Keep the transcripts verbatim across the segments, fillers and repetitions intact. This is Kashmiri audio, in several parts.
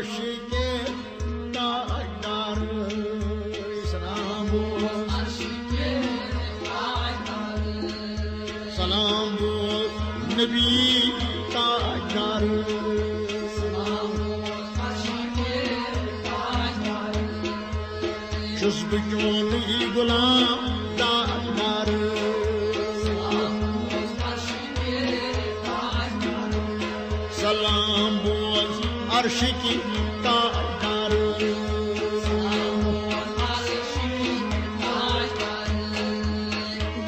عرشِ تاجدار، سلام بوز۔ عرشِ تاجدار، سلام بوز نبی تاجدار۔ سلام بوز عرشِ تاجدار۔ چھُس بہٕ چونٕے غلام تاجدار۔ سلام بوز عرشٕکۍ تاجدار۔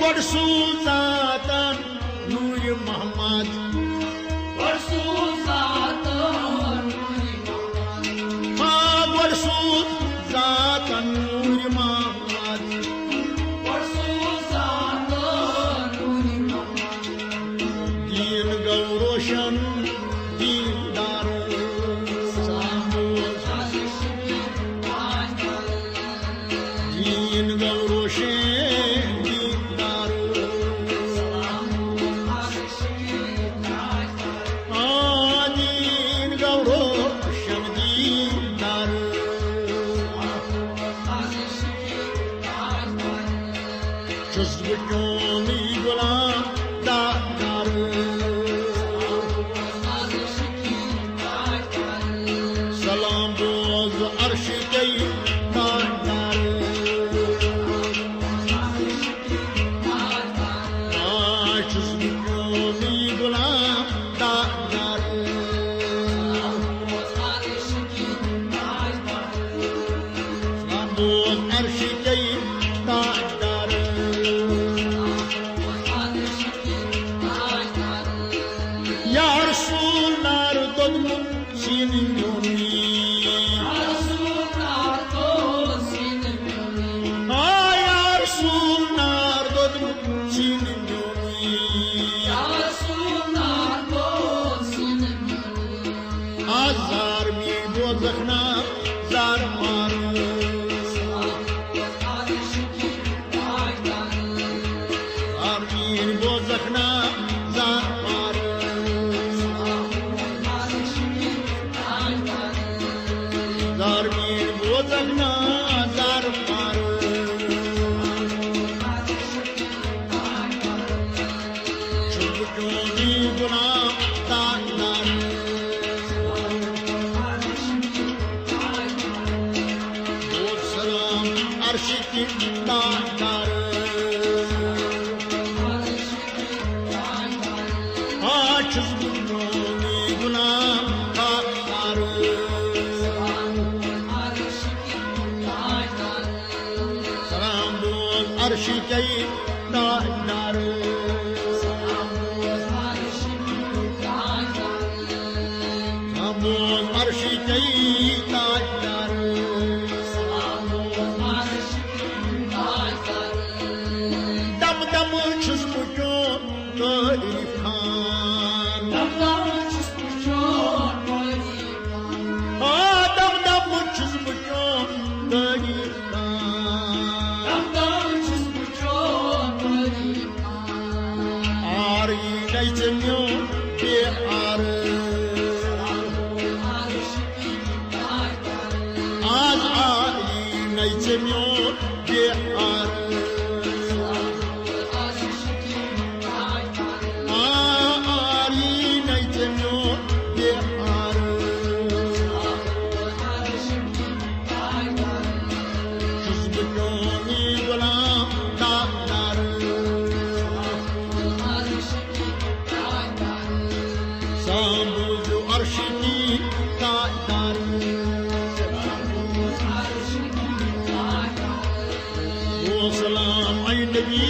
گۄڈٕ سوٗز ذاتن نوٗرِ محمد۔ گۄڈٕ سوٗز ذاتن نوٗرِ محمد۔ آ، گۄڈٕ سوٗز ذاتن نوٗرِ محمد۔ گۄڈٕ سوٗز ذاتن نوٗرِ محمد۔ دیٖن گوٚو روشن دیٖندار۔ دیٖن گوٚو روشن دیٖندار۔ آ، دیٖن گوٚو روشن دیٖندار۔ چھُس بہٕ چونٕے غلام تاجدار۔ سلام بوز عرشٕکۍ تاجدار۔ آ، چھُس بہٕ چونٕے غلام تاجدار۔ سلام بوز عرشٕکۍ تاجدار۔ یا رسول نار دوٚدمُت سیٖنہٕ میونٕے۔ آ، یا رسول نار دوٚدمُت سیٖنہٕ میونٕے۔ آ، زار میٲنۍ بوزکھ نا زار مارٕ۔ زار میٲنۍ بوزکھ نا زار مارٕ۔ زار میٲنۍ بوزکھ نا زار مارٕ۔ چھُس بہٕ چونٕے غلام تاجدار۔ بوز سلام عرشٕکۍ تاجدار۔ آ، چھُس بہٕ چونٕے غلام تاجدار۔ سلام بوز عرشٕکۍ تاجدار۔ سلام بوز عرشٕکۍ تاجدار۔ دم دم چھُس بہٕ چون تعریف خان۔ دم دم چھُس بہٕ چون تعریف خان۔ آ، دم دم چھُس بہٕ چون تعریف خان۔ دم دم چھُس بہٕ چون تعریف خان۔ آر یی نَے ژےٚ میون بے آر۔ آز آر یی نَے ژےٚ میون بے آر۔ آ، آر یی نَے ژےٚ میون بے آر۔ چھُس بہٕ چونٕے غلام تاجدار۔ سلام بوز عرشٕکۍ تاجدار۔ او سلام اے نبی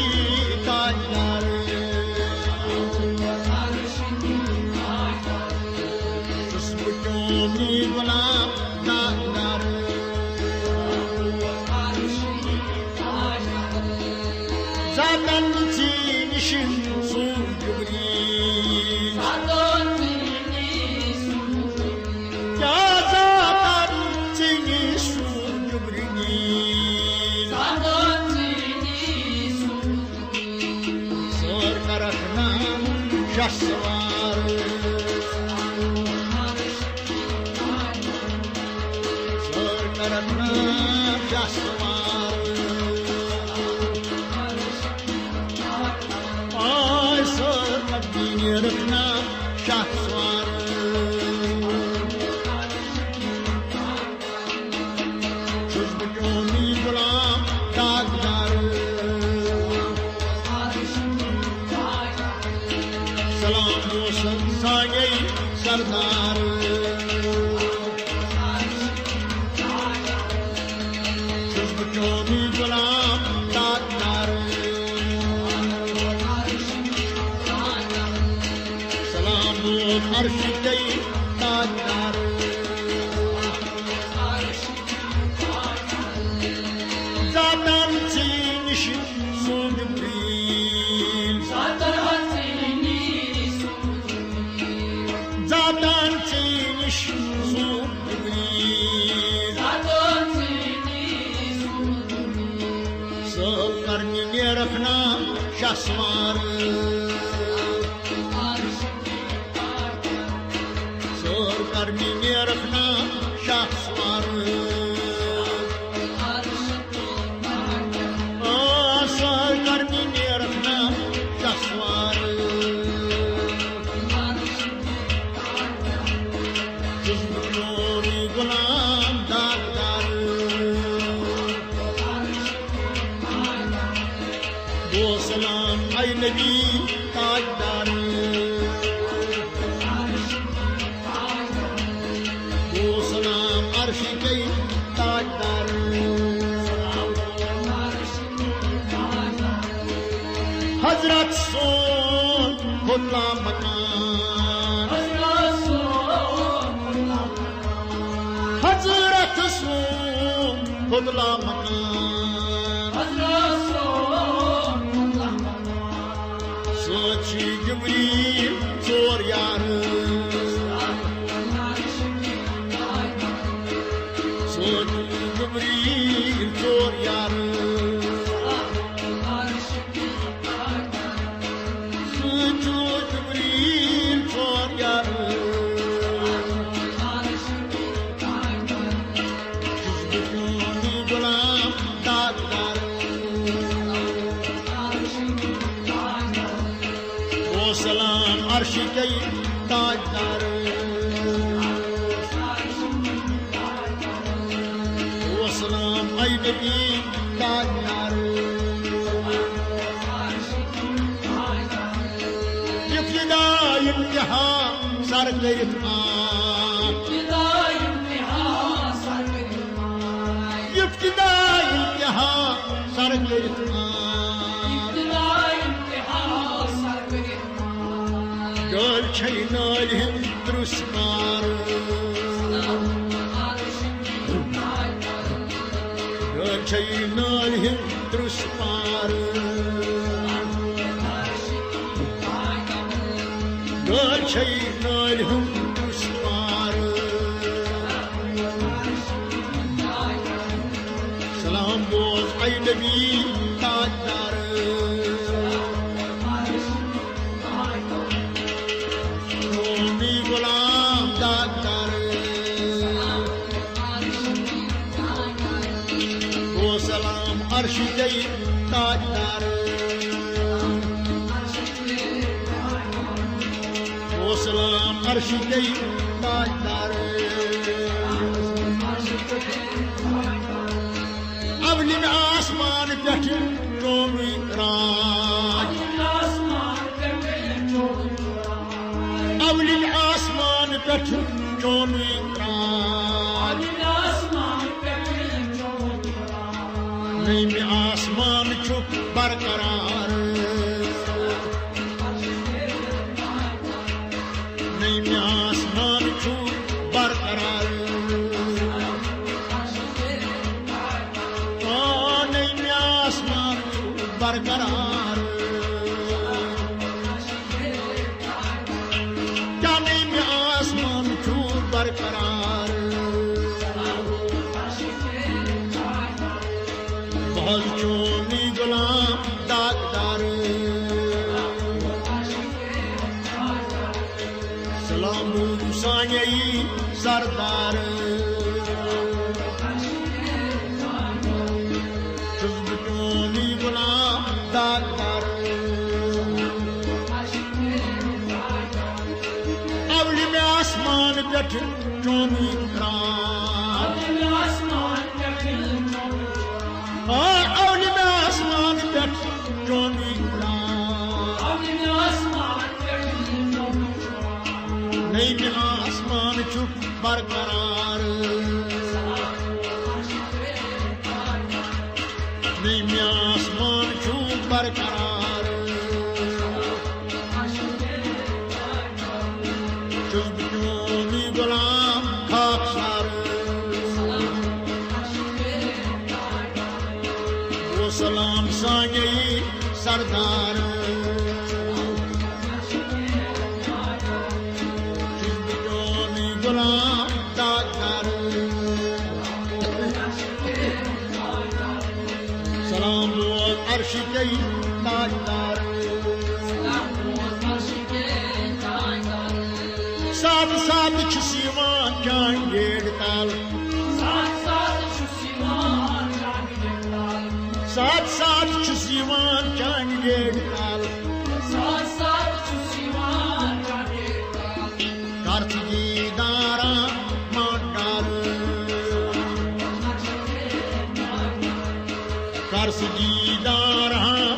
تاجدار۔ چھُس بہٕ چونٕے غلام تاجدار۔ ذاتن ژےٚ نِش سوٗز جبریٖل۔ کیٛاہ ذاتن ژےٚ نِش سوٗز جبریٖل۔ سٲر کرکھ نا شہسوار۔ سوار۔ آے سر قدمی نیرکھ نا شاہ سوار۔ چھُس بہٕ چونُے غلام داغدار۔ سلام اوسُم سانے سردار۔ چھُس بہٕ چونُے غلام داغدار۔ سلام اوس عرشہِ تاجدار۔ زاتان ژےٚ نِش سوٗ جبریٖل۔ زاتان ژےٚ نِش سوٗ جبریٖل۔ سٲل کرنہِ نیرکھ نا شاہ سوار۔ سٲل کرنہِ نیرکھ نا شاہ سوار۔ آ، سٲل کرنہِ نیرکھ نا شاہ سوار۔ چھُس بہٕ چونُے غلام داغدار۔ گوٚو سلام اے نبی تاجدار۔ گوٚو سلام عرشہِ تاجدار۔ حضرت سون خدلا مکان۔ حضرت سون خدلا مکان۔ سۭتۍ چھِ جبریٖل ژور یار۔ سۭتۍ چھِ جبریٖل ژور یار۔ سۭتۍ چھُ جبریٖل ژور یار۔ چھُس بہٕ چونُے غلام داغدار۔ او سلام عرشہِ تاجدار۔ او سلام اے نبی تاجدار۔ ابتدا انتہا سر کٔرِتھ آ۔ ابتدا انتہا سر کٔرِتھ آ۔ گٲلۍ چھے نٲلۍ ہٕنٛز ترُس پار۔ گٲلۍ چھے نٲلۍ ہٕنٛز ترُس پار۔ گٲلۍ چھے نٲلۍ ہٕنٛز ترُس پار۔ سلام بوز اے نبی تاجدار۔ قومی غلام داغدار۔ او سلام عرشہِ تاجدار۔ او سلام عرشہِ تاجدار۔ اولین آسمان پٮ۪ٹھ چونُے راتھ۔ اولین آسمان پٮ۪ٹھ چونُے راتھ۔ نٔیمہِ آسمان چھُ برقرار۔ نٔیمہِ آسمان چھُ برقرار۔ آ، نٔیمہِ آسمان چھُ برقرار۔ کیا نٔیمہِ آسمان چھُ برقرار؟ بہٕ حظ چونُے غلام داغدار۔ سلام سانے سردار۔ چون اقرار۔ آ، اولہِ مےٚ آسمان پٮ۪ٹھ چون اقرار۔ نٔیمہِ آسمان چھُ برقرار۔ نٔیمہِ آسمان چھُ برقرار۔ چھُس بہٕ چونُے غلام خاکسار۔ او سلام سانے سردار۔ چھُس بہٕ چونُے غلام داغدار۔ سلام بوز عرشہِ کے تاجدار۔ ساتہٕ ساتہٕ چھُس یِوان چانہِ گیٹ تل۔ ساتہٕ ساتہٕ چھُس یِوان چانہِ گیٹ تل۔ کر ژٕ دیٖدارا مانٛڈار۔ کر ژٕ دیٖدارا